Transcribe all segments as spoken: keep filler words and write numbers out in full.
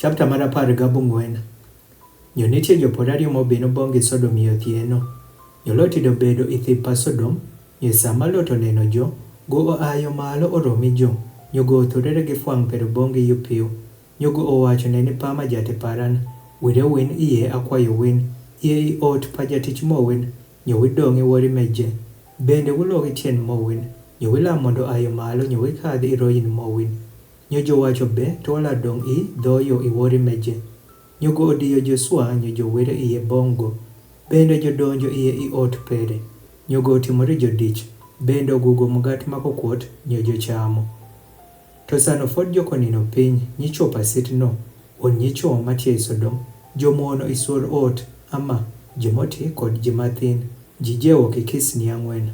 Chapter mar apar gabungwen. Nyo nitie jopod ariyo mobino bong gi Sodom yo thieno. Nyo Lot ido bedo i thib pa Sodom. Nyo sama Lot oneno jo, go oa yo malo oromi jo. Nyo go othurere gi fwang pero bong gi yupiu. Nyo go owacho ne ni pama jate paran. Wire win iye akwayo win. Iye i ot pa jatich mo win. Nyo widong i wori meje. Bende wulogi tien mo win. Nyo wila mondo ayo malo nyo wikadhi i royin mo win. Nyo jowacho be, to wala dong i dhoyo i wori meje. Nyo go odiyo Joshua nyo jowire iye bong go. Bende jodonjo iye i ot pere. Nyo go otimore jodich. Bende ogugo mgat mako kuot nyo jochamo. To sano fod jokonino piny nyicho pasit no. Un nyicho matie i Sodom. Jomono i suor ot ama. Jimoti kod jimathin. Jijewo kikis ni ang'wen.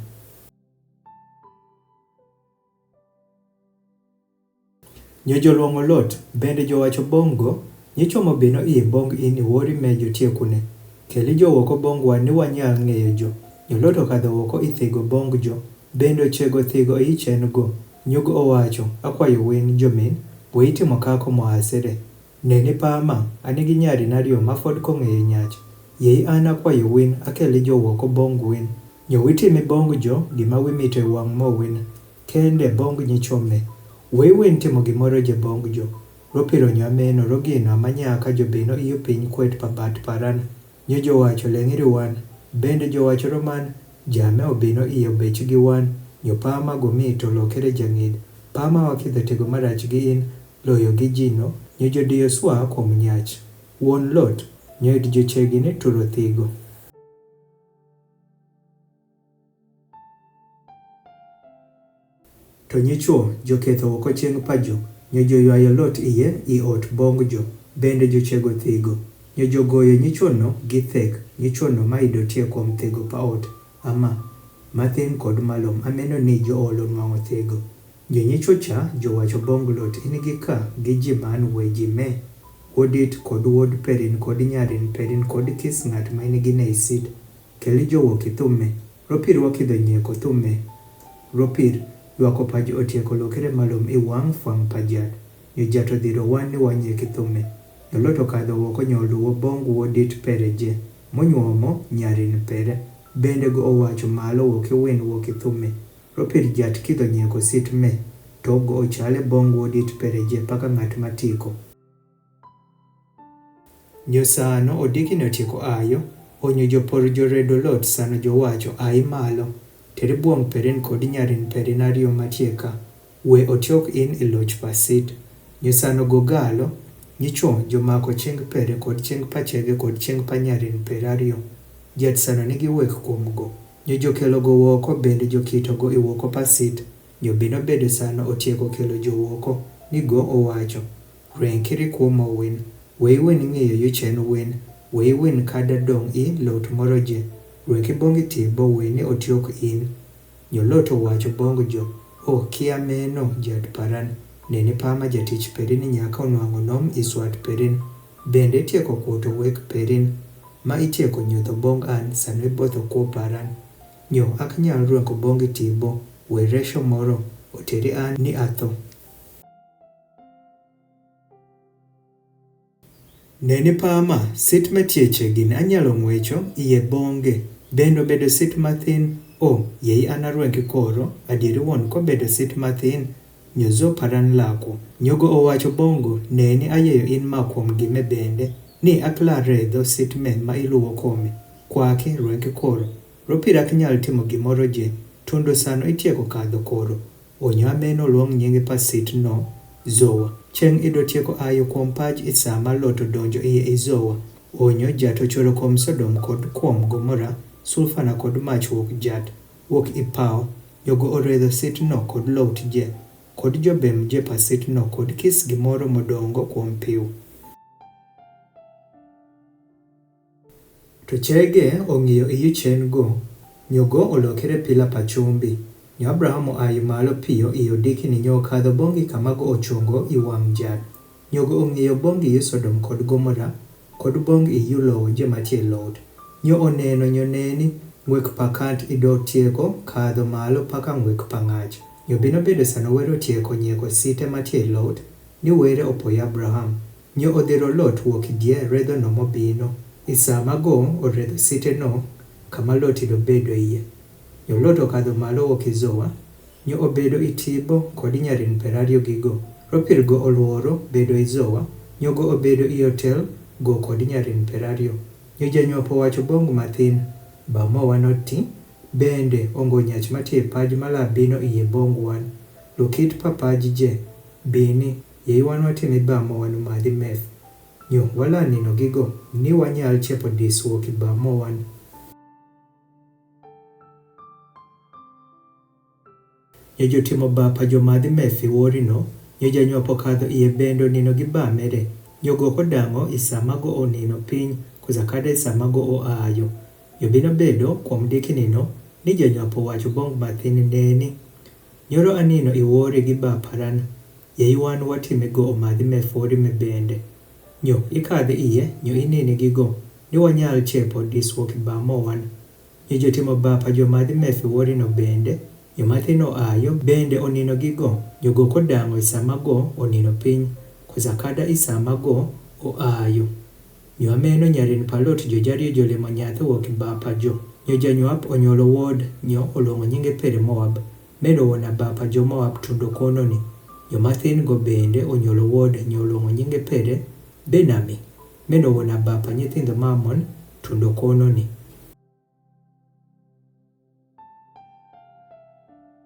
Nyo joluongo Lot, bende jowacho bong go, nyicho mobino iye bong in iwori mejo tiekune. Keli jo woko bong wan ni wanyal ng'eyo jo. Nyo Lot okadho woko i thigo bong jo, bende ochego thigo i chen go. Nyo go owacho, akwayo win jomin, we itimo kako mo asere. Neni pama, anigi nyari nariyo mafod kong'eyo nyach. Yei an akwayo win akeli jo woko bong win. Nyo witimi bong jo gima wimito e wang mo win. Kende bong nyichome. Wei win timo gimoro je bong jo. Ropiro nyo ameno rogino amanyaka jobino iyo piny kwet pa bat paran. Nyo jowacho leng'iri wan. Bende jowacho roman. Jame obino iyo bech gi wan. Nyo pama gomito lokere jang'id. Pama wakidho tego marach gi in. Loyo gi jino. Nyo jodiyo swa kuom nyach. Wuon Lot, nyo id jochegi ni turo thigo. To nyichwo, joketho woko chieng' pa jo, nyo joywayo Lot iye i ot bong jo, bende jochego thigo. Nyo jogoyo nyichwono gi thek, nyichwono ma idotie kuom thigo pa ot, ama, mathin kod malom, ameno ni joolo nwang'o thigo. Jonyicho cha jowacho bong Lot in gi ka gi ji man we ji me. Wuod it kod wuod perin kod nyarin perin kod kis ng'at ma in gi ne isit. Keli jowo ki thume. Ropir wakidho nyeko thume. Ropir ywako paj otieko lokere malom i wang' fwang' pajat. Nyo jat odhiro wan ni wanyieki thume. Nyo Lot okadho woko nyo oluwo bong wuod it pere je. Monyuomo nyarin pere. Bende go owacho malo woki win woki thume. Ropir jat kidho nyeko sit me, to go ochale bong wuod it pere je paka ng'at matiko. Nyo sano odiki notieko ayo, onyo jopor joredo Lot sano jowacho ai malo, teri buong perin kod nyarin perin ariyo matieka, we otiok in iloch pasit. Nyo sano gogalo, nyicho jomako ching pere kod ching pachege kod ching panyarin per ariyo. Jat sano nigi wek kuom go. Nyo jokelo go woko bende jokito go iwoko pasit. Nyo bino bedo sano otieko kelo jo woko. Ni go owacho. Rwen kiri kuom owin. Wei win ng'iyo yuchen win. Wei win kada dong i lot moro je. Rwen ki bongi ti bo win ni otiok in. Nyo Lot owacho bong jo. O kia meno jat paran. Neni pama jatich peri ni nyaka onwang'o nom i swat perin. Bende itieko kuoto wek perin. Ma itieko nyutho bong an sano ibotho kuo paran. Nyo ak nyal rwenko bongi tibo, we resho moro, oteri an ni atho. Neni pama, sit me tieche gin anyalo ng'wecho, iye bonge, bendo bedo sit mathin, o, yei an arwenki koro, adieri won ko bedo sit mathin, nyo zo paran lako. Nyogo owacho bongo, neni ayeyo in ma kuom gime bende, ni akla redho sit me ma iluwo kome, kwaki rwenki koro. Ropira kinyal timo gimoro je, tundo sano itieko kadho koro. Onyo ameno luong nyingi pasit no, Zowa. Cheng ido tieko ayo kuom paj i sama loto donjo iye i Zowa. Onyo jato choro kuom Sodom kod kuom Gomora, sulfana kod mach wuok jat, wuok i pawo, nyogo oredho sit no kod lout je, kod jobem je pasit no kod kis gimoro modongo kuom piw. To chege ong'iyo iyu chen go, nyo go olokere pila pa chumbi. Nyo Abraham oayo malo piyo iyo diki ni nyo okadho bongi kama go ochungo i wang' jat. Nyo go ong'iyo bongi yu Sodom kod Gomora, kod bongi yu lowo joma tie lot. Nyo oneno nyo neni, ng'wek pa kat ido tieko kadho malo paka ng'wek pa ng'ach. Nyo bino bedo sano wero tieko nyieko site ma tie lot, ni were opoyo Abraham. Nyo odhiro lot wok idie redho nomo bino, isa mago oredho site no, kama loti do bedo iye. Nyo lot okadho malo wok izowa, nyo obedo itibo kodi nyarin perario gigo. Ropir go oluoro bedo izowa, nyo go obedo iotel go kodi nyarin perario. Nyo janyuapo wacho bong mathin, ba mo wanoti, bende ongo nyach matie paj mala bino iye bong wan. Lukit papaj je, bini, yei wan watimi ba mo wanu madhi meth. Nyo wala nino gigo, ni wanyal chepo diswo ki ba mo wan. Nyo jotimo ba pa jo madhi meth iwori no, nyo janyuapo kadho iye bendo nino gi ba mere. Nyo go kodango isa mago o nino piny, kusa kada isa mago o ayo. Nyo bino bedo kuom diki nino, ni janyuapo wacho bong mathin neni. Nyoro anino iwori gi ba paran, yei wan watimi go o madhi meth wori me bende. Nyo ikadhi iye, nyo inini gigo, ni wanyal chepo diswo ki ba mo wan. Nyo jotimo ba pa jo madhi meth wori no bende, nyo mathin o ayo bende onino gigo, nyo go kodango isa mago onino piny, kusa kada isa mago o ayo. Nyo ameno nyarin palot jo jario jolimo nyathi wo ki ba pa jo. Nyo janyuap onyolo wod, nyo olongo nyinge pere Moab. Meno wona ba pa jo Moab tundo kono ni. Nyo mathin go bende onyolo wod, nyo olongo nyinge pere Benami. Meno wona ba pa nyithindo Mamon tundo kono ni.